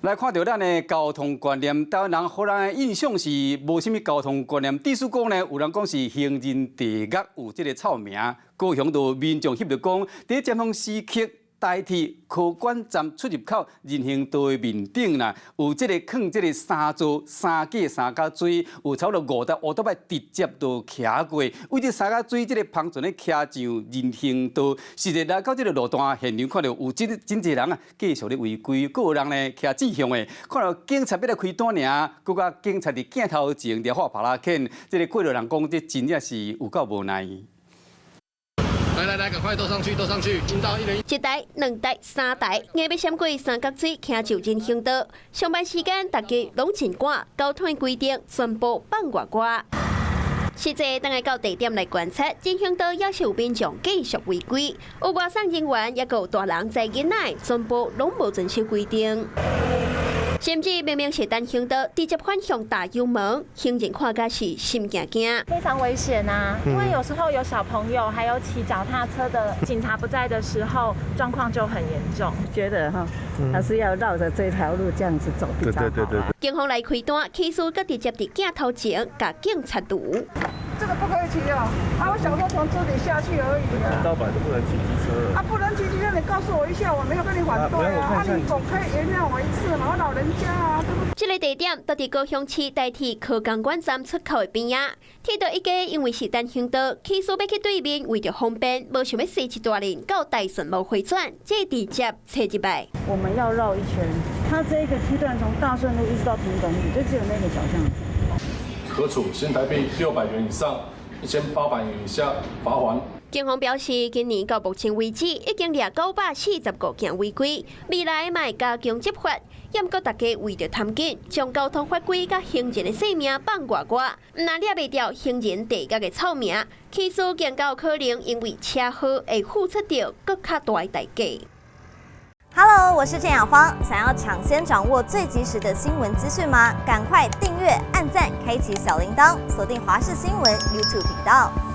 來看著咱的交通觀念，台灣人予人的印象是無啥物交通觀念。致使講呢，有人講是行人地獄有這个臭名。高雄就民眾翕著講，佇尖峰時刻，台鐵科管站出入口人行道的面頂啦，有這个囥這个三座三架三角錐，有差不多五台烏托邦直接就騎過，為這三角錐這个帆船咧騎上人行道，實際來到這个路段現場看著有真真濟人啊，繼續咧違規，閣有人呢騎正向的，看著警察欲來開單爾，閣共警察佇鏡頭前掠拍耙仔這个過路人講，這真正是有夠無奈。來來來，趕快都上去，都上去，進到一人一台、兩台、三台，硬欲閃過三角錐，騎上人行道。上班時間大家攏真趕，交通規定全部放外外。實際等下到地點來觀察，人行道也是有民眾繼續違規，有外送人員，也有大人載囡仔，全部攏無遵守規定。甚至明明是單行道，直接反向踏油門，行人看甲是心驚驚。非常危險啊！因為有時候有小朋友，還有騎腳踏車的，警察不在的時候，狀況就很嚴重。覺得哈，還是要繞着這條路這樣子走比較好。對對對對。警方來開單，起訴閣直接佇鏡頭前共警察堵。這個不可以騎啊！啊，我想說從這裡下去而已啊。到擺都不能騎機車。啊，不能騎機車，你告訴我一下，我沒有跟你反對啊。啊，你總可以原諒我一次嘛，我老人家啊，對不對？這个地點就佇高雄市台鐵科工館站出口的邊仔。鐵道一家因為是單行道，起初欲去對面為著方便，無想欲駛一大輪到大順路迴轉，這直接切入來。我們要繞一圈，它這個區段從大順路一直到平等路，就只有那個小巷子。可處新台幣600元以上1800元以下罰鍰。警方表示，今年到目前為止，已經掠945件違規，未來嘛會加強執法。毋過大家為著貪緊，將交通法規佮行人的性命放外外，毋但掠袂著行人地獄的臭名，起訴更有可能因為車禍會付出著閣較大的代價。 Hello，我是鄭雅芳。想要搶先掌握最及時的新聞資訊嗎？趕快訂閱、按讚、開啟小鈴鐺，鎖定華視新聞 YouTube 頻道。